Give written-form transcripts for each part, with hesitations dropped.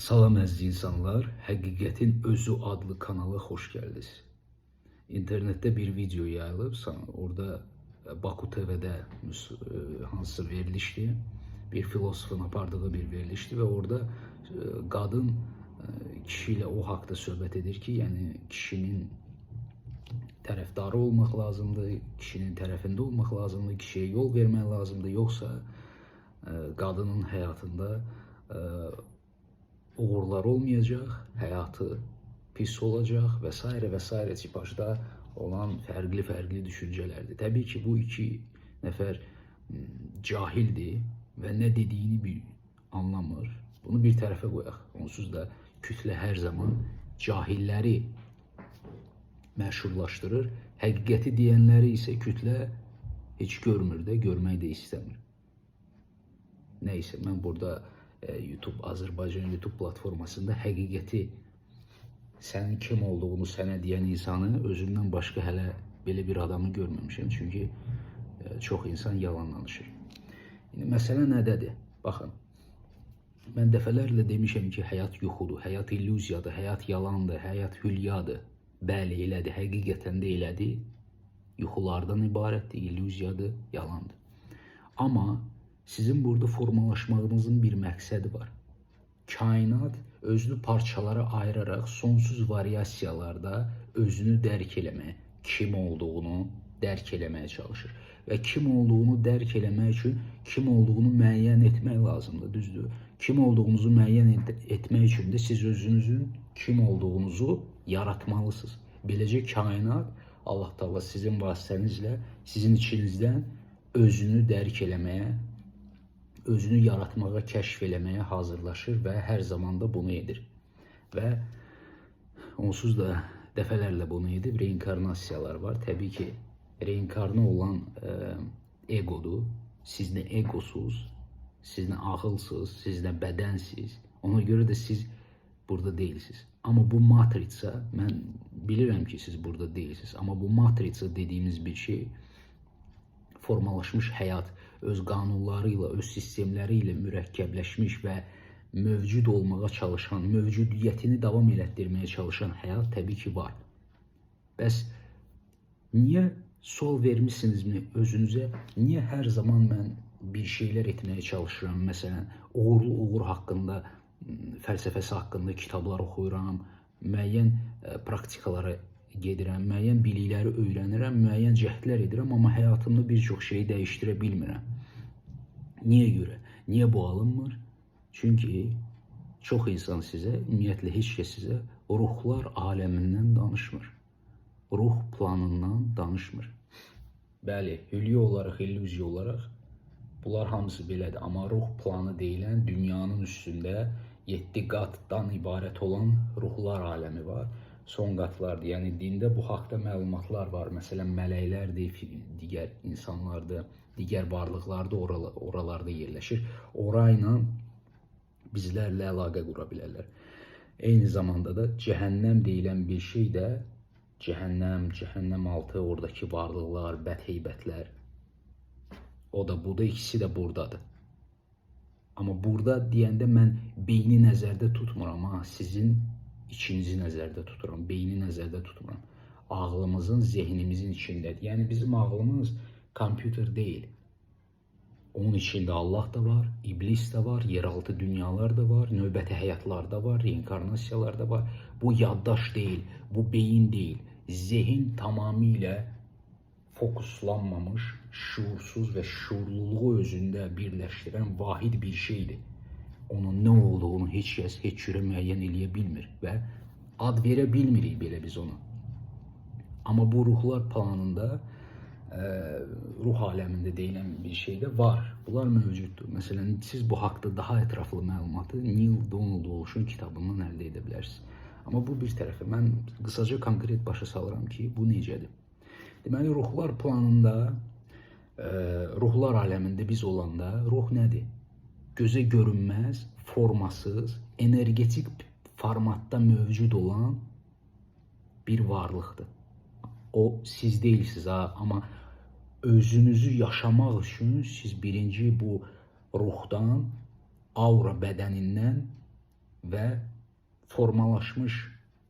Salam əziz insanlar, Həqiqətin Özü adlı kanala xoş gəldiniz. İnternetdə bir video yayılıb, orada Baku TV-də hansısa verilişdir, bir filosofun apardığı bir verilişdir və orada qadın kişi ilə o haqda söhbət edir ki, yəni kişinin tərəfdarı olmaq lazımdır, kişinin tərəfində olmaq lazımdır, kişiyə yol vermək lazımdır, yoxsa qadının həyatında uğurlar olmayacaq, həyatı pis olacaq və s. və s. tipajda olan fərqli-fərqli düşüncələrdir. Təbii ki, bu iki nəfər cahildir və nə dediyini bir anlamır. Bunu bir tərəfə qoyaq. Onsuz da kütlə hər zaman cahilləri məşhurlaşdırır. Həqiqəti deyənləri isə kütlə heç görmür də, görmək də istəmir. Nəysə, mən burada YouTube, Azərbaycan YouTube platformasında həqiqəti, sənin kim olduğunu sənə deyən insanı özümdən başqa hələ belə bir adamı görməmişəm. Çünki çox insan yalan danışır. İndi məsələ nədədir? Baxın, mən dəfələrlə demişəm ki, həyat yuxudur, həyat illüziyadır, həyat yalandır, həyat hülyadır. Bəli, elədir, həqiqətən də elədir. Yuxulardan ibarətdir, illüziyadır, yalandır. Amma sizin burada formalaşmağınızın bir məqsədi var. Kainat özünü parçalara ayıraraq sonsuz variasiyalarda özünü dərk eləməyə, kim olduğunu dərk eləməyə çalışır. Və kim olduğunu dərk eləmək üçün kim olduğunu müəyyən etmək lazımdır, düzdür? Kim olduğunuzu müəyyən etmək üçün də siz özünüzün kim olduğunuzu yaratmalısınız. Beləcə kainat Allah Taala sizin vasitənizlə sizin içinizdən özünü dərk eləməyə, özünü yaratmağa, kəşf eləməyə hazırlaşır və hər zaman da bunu edir. Və onsuz da dəfələrlə bunu edib, reinkarnasiyalar var. Təbii ki, reinkarnı olan egodur. Siz nə egosuz, siz nə ağılsız, siz nə bədənsiz. Ona görə də siz burada deyilsiniz. Amma bu matritsa, mən bilirəm ki, siz burada deyilsiniz. Amma bu matritsa dediyimiz bir şey, formalaşmış həyat öz qanunları ilə, öz sistemləri ilə mürəkkəbləşmiş və mövcud olmağa çalışan, mövcudiyyətini davam elətdirməyə çalışan həyat təbii ki var. Bəs niyə sual vermisinizmi özünüzə? Niyə hər zaman mən bir şeylər etməyə çalışıram? Məsələn, uğurlu uğur haqqında, fəlsəfəsi haqqında kitablar oxuyuram, müəyyən praktikalara gedirəm, müəyyən bilikləri öyrənirəm, müəyyən cəhdlər edirəm, amma həyatımda bir çox şeyi dəyişdirə bilmirəm. Niyə görə? Niyə bu alınmır? Çünki çox insan sizə, ümumiyyətlə heç kəs sizə ruhlar aləmindən danışmır. Ruh planından danışmır. Bəli, hülya olaraq, illüziya olaraq bunlar hamısı belədir. Amma ruh planı deyilən dünyanın üstündə 7 qatdan ibarət olan ruhlar aləmi var. Son qatlardır. Yəni dində bu haqda məlumatlar var. Məsələn, mələklərdir, digər insanlardır, digər varlıqlar da oralarda yerləşir. Orayla bizlərlə əlaqə qura bilərlər. Eyni zamanda da cəhənnəm deyilən bir şey də, cəhənnəm, cəhənnəm altı, oradakı varlıqlar, bədheybətlər, o da, bu da, ikisi də buradadır. Amma burada deyəndə mən beyni nəzərdə tutmuram, ha, sizin içinizi nəzərdə tuturam, beyni nəzərdə tutmuram. Ağlımızın, zehnimizin içindədir. Yəni bizim ağlımız kompüter deyil. Onun içində Allah da var, iblis də var, yeraltı dünyalar da var, növbəti həyatlar da var, reinkarnasiyalar da var. Bu yaddaş deyil, bu beyin deyil. Zehin tamamilə fokuslanmamış, şuursuz və şuurluluğu özündə birləşdirən vahid bir şeydir. Onun nə olduğunu heç kəs heç cürə müəyyən eləyə bilmir və ad verə bilmirik belə biz ona. Amma bu ruhlar planında, ruh aləmində deyilən bir şey də var. Bunlar mövcuddur. Məsələn, siz bu haqda daha ətraflı məlumatı Neil Donald Walsh'un kitabından əldə edə bilərsiniz. Amma bu bir tərəfə. Mən qısaca konkret başa salıram ki, bu necədir. Deməli, ruhlar planında, ruhlar aləmində biz olanda ruh nədir? Gözə görünməz, formasız, energetik formatda mövcud olan bir varlıqdır. O siz deyilsiniz ha, amma özünüzü yaşamaq üçün siz birinci bu ruhdan, aura bədənindən və formalaşmış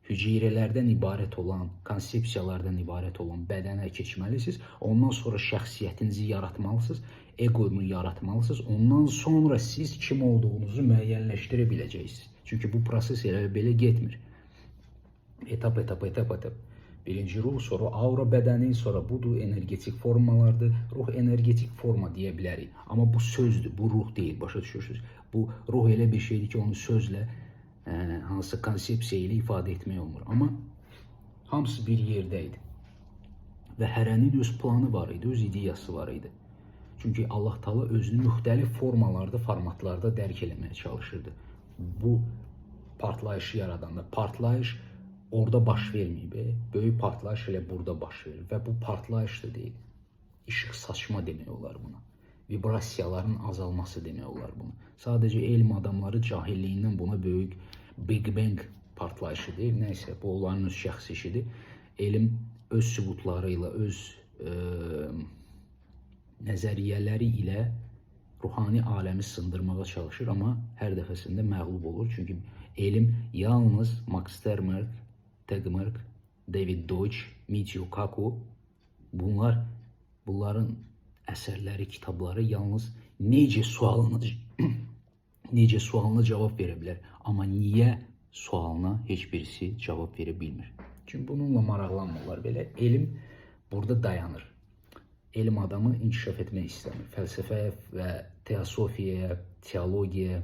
hüceyrələrdən ibarət olan, konsepsiyalardan ibarət olan bədənə keçməlisiniz. Ondan sonra şəxsiyyətinizi yaratmalısınız, eqonu yaratmalısınız. Ondan sonra siz kim olduğunuzu müəyyənləşdirə biləcəksiniz. Çünki bu proses elə belə getmir. Etap etap etap etap. Birinci ruh, sonra aura bədəni, sonra budur, energetik formalardır. Ruh energetik forma deyə bilərik. Amma bu sözdür, bu ruh deyil, başa düşürsünüz. Bu ruh elə bir şeydir ki, onu sözlə, hansı konsepsiya ilə ifadə etmək olmur. Amma hamısı bir yerdə idi. Və hərənin öz planı var idi, öz ideyası var idi. Çünki Allah Taala özünü müxtəlif formalarda, formatlarda dərk eləməyə çalışırdı. Bu partlayışı yaradanda, partlayış orada baş verməyib. Böyük partlayış elə burada baş verir və bu partlayış da deyil. İşıq saçma demək olar buna. Vibrasiyaların azalması demək olar buna. Sadəcə elm adamları cahilliyindən buna böyük Big Bang partlayışı deyir. Nəysə, bu onların öz şəxsi işidir. Elm öz sübutları ilə, öz nəzəriyyələri ilə ruhani aləmi sındırmağa çalışır, amma hər dəfəsində məğlub olur. Çünki elm yalnız Max Tegmark, David Deutsch, Michio Kaku, bunların əsərləri, kitabları yalnız necə sualına cavab verə bilər. Amma niyə sualına heç birisi cavab verə bilmir. Çünki bununla maraqlanmırlar belə. Elm burada dayanır. Elm adamı inkişaf etmək istəmir. Fəlsəfəyə və teosofiyaya, teologiyaya,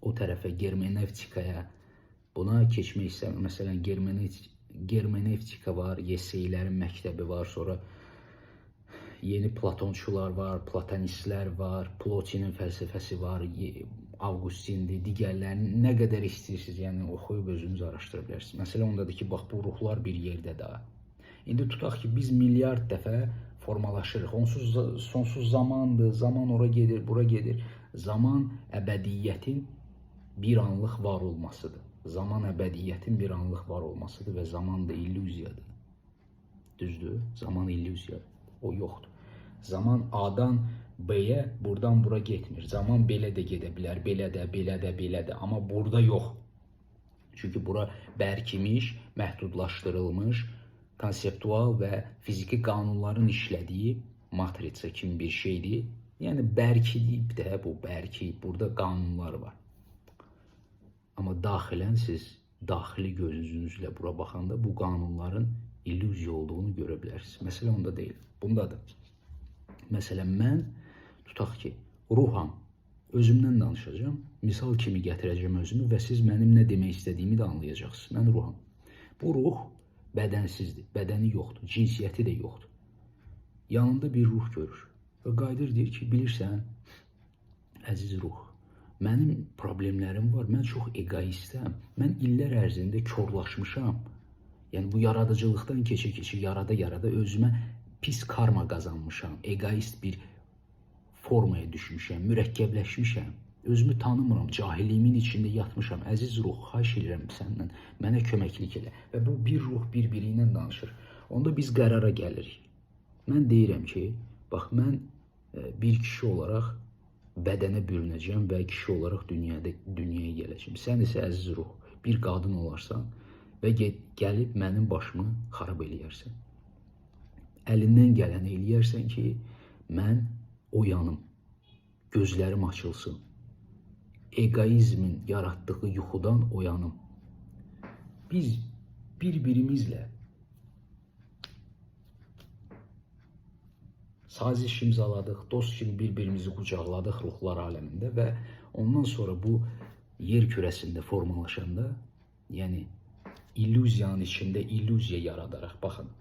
o tərəfə, germenevtikaya buna keçmək istəmir. Məsələn, germenevtika var, Yeseylərin məktəbi var, sonra yeni Platonçular var, Platonistlər var, Plotinin fəlsəfəsi var, Avgustindir, digərlərinin nə qədər istəyirsiniz, yəni oxuyub özünüz araşdıra bilərsiniz. Məsələ ondadır ki, bax bu ruhlar bir yerdə daha. İndi tutaq ki, biz milyard dəfə formalaşırıq. Onsuz sonsuz zamandır, zaman ora gedir, bura gedir. Zaman əbədiyyətin bir anlıq var olmasıdır. Zaman əbədiyyətin bir anlıq var olmasıdır və zaman da illüziyadır. Düzdür? Zaman illüziyadır. O yoxdur. Zaman A-dan B-yə, buradan bura getmir. Zaman belə də gedə bilər, belə də, belə də, belə də. Amma burada yox. Çünki bura bərkimiş, məhdudlaşdırılmış, konseptual və fiziki qanunların işlədiyi matritsa kimi bir şeydir. Yəni bərkidib də bu bərkiyib. Burada qanunlar var. Amma daxilən siz daxili gözünüzlə bura baxanda bu qanunların illüziya olduğunu görə bilərsiniz. Məsələ onda deyil, bundadır. Məsələn, mən tutaq ki, ruham, özümdən danışacağam, misal kimi gətirəcəm özümü və siz mənim nə demək istədiyimi də anlayacaqsınız. Mən ruham. Bu ruh bədənsizdir, bədəni yoxdur, cinsiyyəti də yoxdur. Yanında bir ruh görür və qayıdır deyir ki, bilirsən, əziz ruh, mənim problemlərim var, mən çox egoistəm, mən illər ərzində korlaşmışam. Yəni bu yaradıcılıqdan keçə-keçə, yarada-yarada özümə pis karma qazanmışam, egoist bir formaya düşmüşəm, mürəkkəbləşmişəm. Özümü tanımıram, cahilliyimin içində yatmışam. Əziz ruh, xahiş edirəm səndən, mənə köməklik elə. Və bu bir ruh bir-biri ilə danışır. Onda biz qərara gəlirik. Mən deyirəm ki, bax mən bir kişi olaraq bədənə bürünəcəm və kişi olaraq dünyaya gələcəm. Sən isə əziz ruh, bir qadın olarsan və gəlib mənim başımı xarab eləyərsən. Əlindən gələni eləyərsən ki, mən oyanım, gözlərim açılsın. Egoizmin yaratdığı yuxudan oyanım. Biz bir-birimizlə saziş imzaladıq, dost kimi bir-birimizi qucaqladıq ruhlar aləmində və ondan sonra bu yer kürəsində formalaşanda, yəni illüziyanın içində illüziya yaradaraq, baxın,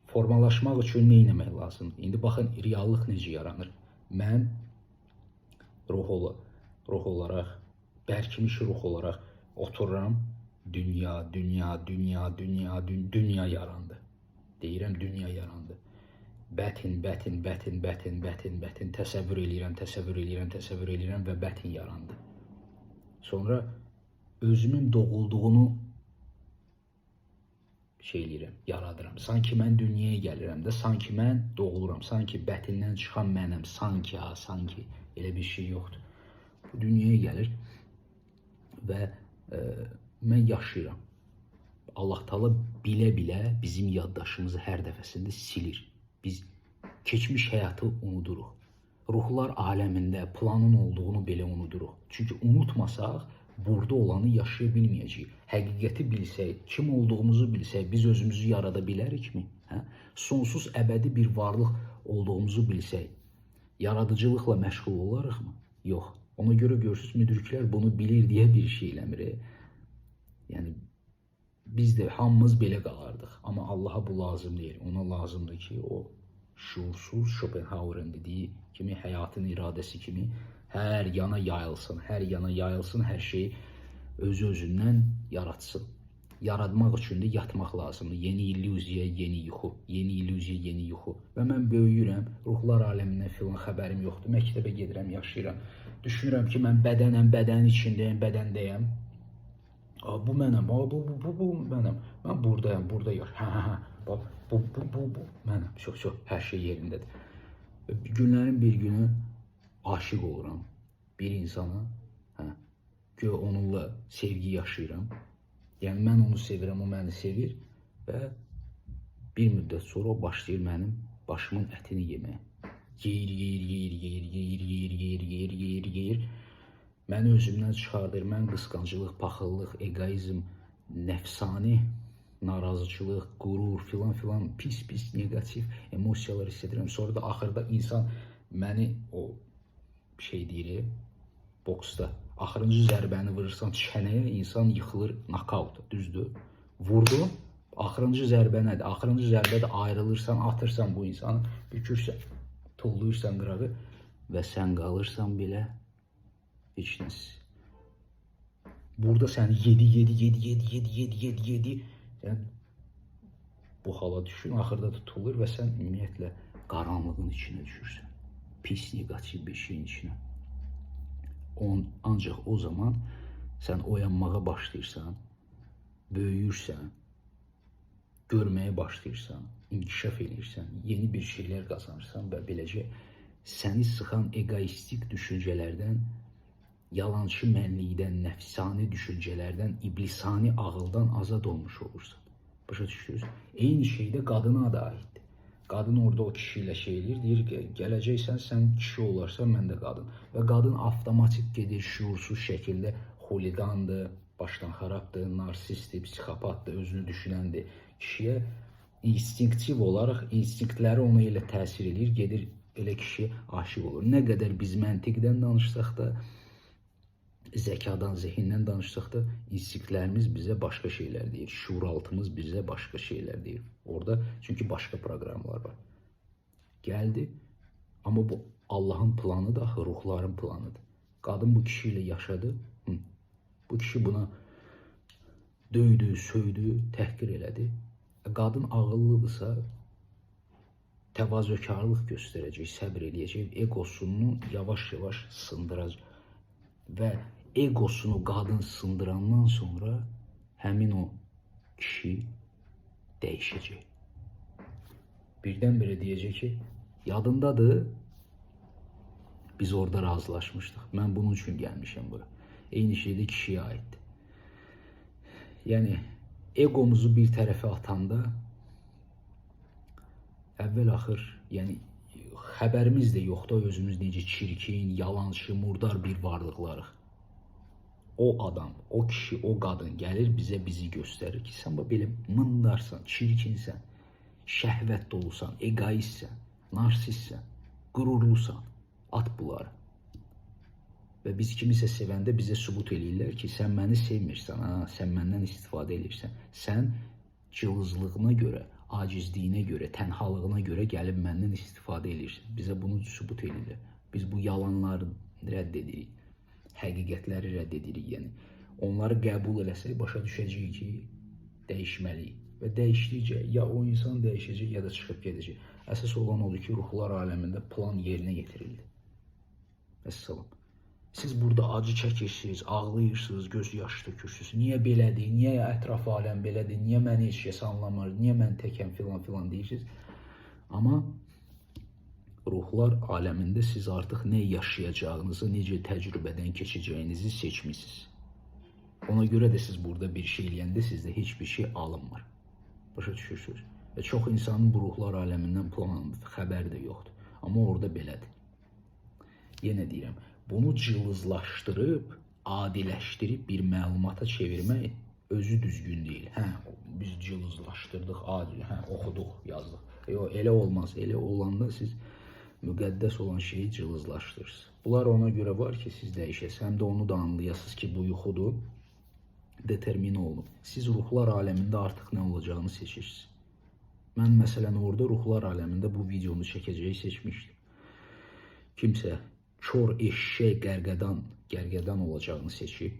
formalaşmaq üçün nə etmək lazımdır? İndi baxın, reallıq necə yaranır? Mən ruh olaraq, bərkimiş ruh olaraq otururam, dünya, dünya, dünya, dünya, dünya yarandı. Deyirəm, dünya yarandı. Bətin, bətin, bətin, bətin, bətin, bətin, təsəvvür eləyirəm, təsəvvür eləyirəm, təsəvvür eləyirəm və bətin yarandı. Sonra özümün doğulduğunu şey eləyirəm, yaradıram. Sanki mən dünyaya gəlirəm də, sanki mən doğuluram, sanki bətindən çıxan mənəm, sanki ha, sanki elə bir şey yoxdur. Bu dünyaya gəlir. və mən yaşayıram. Allah Taala bilə-bilə bizim yaddaşımızı hər dəfəsində silir. Biz keçmiş həyatı unuduruq. Ruhlar aləmində planın olduğunu belə unuduruq. Çünki unutmasaq burada olanı yaşaya bilməyəcəyik. Həqiqəti bilsək, kim olduğumuzu bilsək, biz özümüzü yarada bilərikmi? Hə? Sonsuz əbədi bir varlıq olduğumuzu bilsək, yaradıcılıqla məşğul olarıqmı? Yox. Ona görə görürsüz, müdriklər bunu bilir deyə bir şey eləmir. Yəni biz də hamımız belə qalardıq. Amma Allaha bu lazım deyil. Ona lazımdır ki, o şuursuz Schopenhauer'ın dediyi kimi həyatın iradəsi kimi hər yana yayılsın, hər yana yayılsın, hər şeyi özü-özündən yaratsın. Yaratmaq üçün də yatmaq lazımdır. Yeni illüziya, yeni yuxu, yeni illüziya, yeni yuxu. Və mən böyüyürəm, ruhlar aləmindən filan xəbərim yoxdur. Məktəbə gedirəm, yaşayıram. Düşünürəm ki, mən bədənəm, bədənin içindəyəm, bədəndəyəm. Aa, bu mənəm, aa, bu mənəm. Mən buradayam, burada yaş. Hə. Bax, bu mənəm. Çox, hər şey yerindədir. Günlərin bir günü aşiq oluram bir insana. Hə. Güya onunla sevgi yaşayıram. Yəni mən onu sevirəm, o məni sevir və bir müddət sonra o başlayır mənim başımın ətini yeməyə. Yeyir, yeyir, yeyir, yeyir, yeyir, yeyir, yeyir, yeyir, yeyir, yeyir. Məni özümdən çıxardır. Mən qısqanclıq, paxıllıq, egoizm, nəfsani narazıçılıq, qürur filan filan pis-pis neqativ emosiyalar hiss edirəm. Sonra da axırda insan məni o şey deyir, boksda axırıncı zərbəni vurursan çənəyə, insan yıxılır, nokaut, düzdür? Vurdu. Axırıncı zərbə nədir? Axırıncı zərbədə ayrılırsan, atırsan bu insanı, bükürsən, tulluyursan qırağı və sən qalırsan belə heç nəsiz. Burada səni yedi, yedi, yedi, yedi, yedi, yedi, yedi, yedi. Sən bu hala düşün, axırda tutulur və sən ümumiyyətlə qaranlığın içinə düşürsən. Pis, neqativ bir şeyin içinə. Ancaq o zaman sən oyanmağa başlayırsan, böyüyürsən, görməyə başlayırsan, inkişaf eləyirsən, yeni bir şeylər qazanırsan və beləcə səni sıxan egoistik düşüncələrdən, yalançı mənlikdən, nəfsani düşüncələrdən, iblisani ağıldan azad olmuş olursan. Başa düşürsünüz? Eyni şey də qadına da aiddir. Qadın orada o kişi ilə şey eləyir, deyir ki, gələcəksən, sən kişi olarsan, mən də qadın. Və qadın avtomatik gedir, şuursuz şəkildə xuliqandır, başdan xarabdır, narsistdir, psixopatdır, özünü düşünəndir. Kişiyə instinktiv olaraq instinktləri ona elə təsir eləyir, gedir elə kişi aşiq olur. Nə qədər biz məntiqdən danışsaq da, zəkadan, zehindən danışsaq da, instinktlərimiz bizə başqa şeylər deyir. Şuuraltımız bizə başqa şeylər deyir. Orada çünki başqa proqramlar var. Gəldi, amma bu Allahın planıdır, axı ruhların planıdır. Qadın bu kişi ilə yaşadı. Bu kişi buna döydü, söydü, təhqir elədi. Qadın ağıllıdırsa, təvazökarlıq göstərəcək, səbr eləyəcək, egosunu yavaş-yavaş sındıracaq. Və egosunu qadın sındırandan sonra həmin o kişi dəyişəcək. Birdən-birə deyəcək ki, yadındadır, biz orada razılaşmışdıq. Mən bunun üçün gəlmişəm bura. Eyni şey də kişiyə aiddir. Yəni, egomuzu bir tərəfə atanda əvvəl-axır, yəni xəbərimiz də yoxdur, özümüz necə çirkin, yalançı, murdar bir varlıqlarıq. O adam, o kişi, o qadın gəlir bizə bizi göstərir ki, sən belə mındarsan, çirkinsən, şəhvət dolusan, egoistsən, narsistsən, qürurlusan. At bunları. Və biz kimisə sevəndə bizə sübut eləyirlər ki, sən məni sevmirsən, ha, sən məndən istifadə eləyirsən. Sən cılızlığına görə, acizliyinə görə, tənhalığına görə gəlib məndən istifadə eləyirsən. Bizə bunu sübut eləyirlər. Biz bu yalanları rədd edirik. Həqiqətləri rədd edirik. Yəni onları qəbul eləsək başa düşəcəyik ki, dəyişməliyik. Və dəyişdikcə ya o insan dəyişəcək, ya da çıxıb gedəcək. Əsas olan odur ki, ruhlar aləmində plan yerinə yetirildi. Vəssalam. Siz burada acı çəkirsiniz, ağlayırsınız, göz yaşı tökürsünüz. Niyə belədir? Niyə ətraf aləm belədir? Niyə məni heç kəs anlamır? Niyə mən təkəm filan filan deyirsiniz. Amma ruhlar aləmində siz artıq nə yaşayacağınızı, necə təcrübədən keçəcəyinizi seçmisiniz. Ona görə də siz burada bir şey eləyəndə sizdə heç bir şey alınmır. Başa düşürsünüz? Və çox insanın bu ruhlar aləmindən plan, xəbəri də yoxdur. Amma orada belədir. Yenə deyirəm, bunu cılızlaşdırıb, adiləşdirib bir məlumata çevirmək özü düzgün deyil. Hə, biz cılızlaşdırdıq, adi, hə, oxuduq, yazdıq. Yox, elə olmaz. Elə olanda siz müqəddəs olan şeyi cılızlaşdırırsınız. Bunlar ona görə var ki, siz dəyişəsiniz. Həm də onu da anlayasınız ki, bu yuxudur, determine olunub. Siz ruhlar aləmində artıq nə olacağını seçirsiniz. Mən məsələn orada ruhlar aləmində bu videonu çəkəcəyi seçmişdim. Kimsə kor eşşək qərqədan olacağını seçib.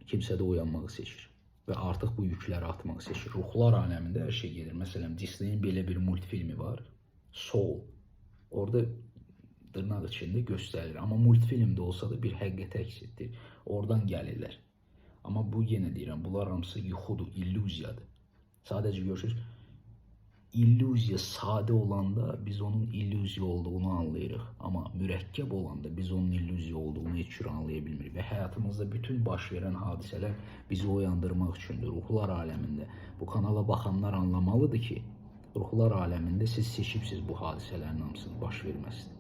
Kimsə də oyanmağı seçir və artıq bu yükləri atmağı seçir. Ruhlar aləmində hər şey gedir. Məsələn, Disney-in belə bir multfilmi var. Soul. Orada dırnaq içində göstərilir. Amma multfilmdə olsa da bir həqiqət əks etdirir. Oradan gəlirlər. Amma bu yenə deyirəm, bunlar hamısı yuxudur, illüziyadır. Sadəcə görürsünüz, illüziya sadə olanda biz onun illüziya olduğunu anlayırıq. Amma mürəkkəb olanda biz onun illüziya olduğunu heç cür anlaya bilmirik. Və həyatımızda bütün baş verən hadisələr bizi oyandırmaq üçündür. Ruhlar aləmində. Bu kanala baxanlar anlamalıdır ki, ruhlar aləmində siz seçibsiz bu hadisələrin hamısının baş verməsini.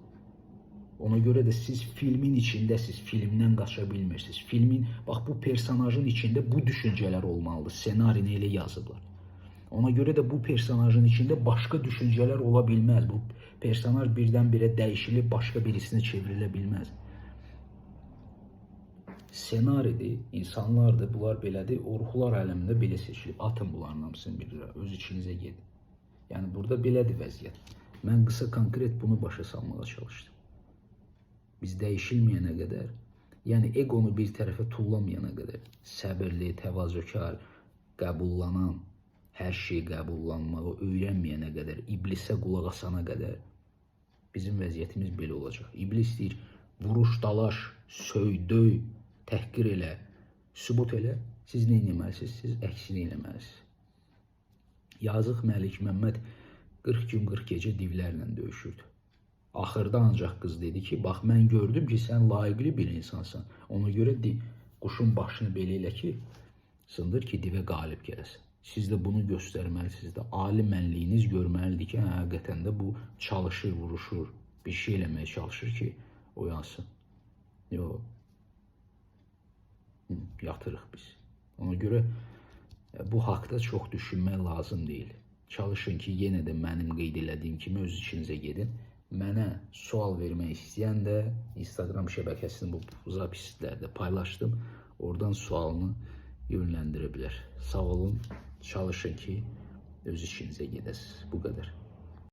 Ona görə də siz filmin içindəsiz, filmdən qaça bilmirsiniz. Filmin, bax bu personajın içində bu düşüncələr olmalıdır. Ssenarini elə yazıblar. Ona görə də bu personajın içində başqa düşüncələr ola bilməz. Bu personaj birdən-birə dəyişilib başqa birisinə çevrilə bilməz. Ssenaridir, insanlardır, bunlar belədir. O ruhlar aləmində belə seçilib. Atın bunların hamısını bir lira, öz içinizə gedin. Yəni burada belədir vəziyyət. Mən qısa konkret bunu başa salmağa çalışdım. Biz dəyişilməyənə qədər, yəni egonu bir tərəfə tullamayana qədər, səbirli, təvazökar, qəbullanan, hər şeyi qəbullanmağı öyrənməyənə qədər, iblisə qulaq asana qədər bizim vəziyyətimiz belə olacaq. İblis deyir, vuruş, dalaş, söy, döy, təhqir elə, sübut elə. Siz nə etməlisiniz? Siz əksini eləməlisiniz. Yazıq Məlik Məmməd 40 gün 40 gecə divlərlə döyüşürdü. Axırda ancaq qız dedi ki, bax mən gördüm ki, sən layiqli bir insansan. Ona görə quşun başını belə elə ki, sındır ki, divə qalib gələsən. Siz də bunu göstərməlisiniz də. Ali mənliyiniz görməlidir ki, hə, həqiqətən də bu çalışır, vuruşur, bir şey eləməyə çalışır ki, oyansın. Yox. Yatırıq biz. Ona görə bu haqda çox düşünmək lazım deyil. Çalışın ki, yenə də mənim qeyd elədiyim kimi öz içinizə gedin. Mənə sual vermək istəyən də Instagram şəbəkəsini bu zapislərdə paylaşdım. Oradan sualını yönləndirə bilər. Sağ olun. Çalışın ki, öz işinizə gedəsiniz. Bu qədər.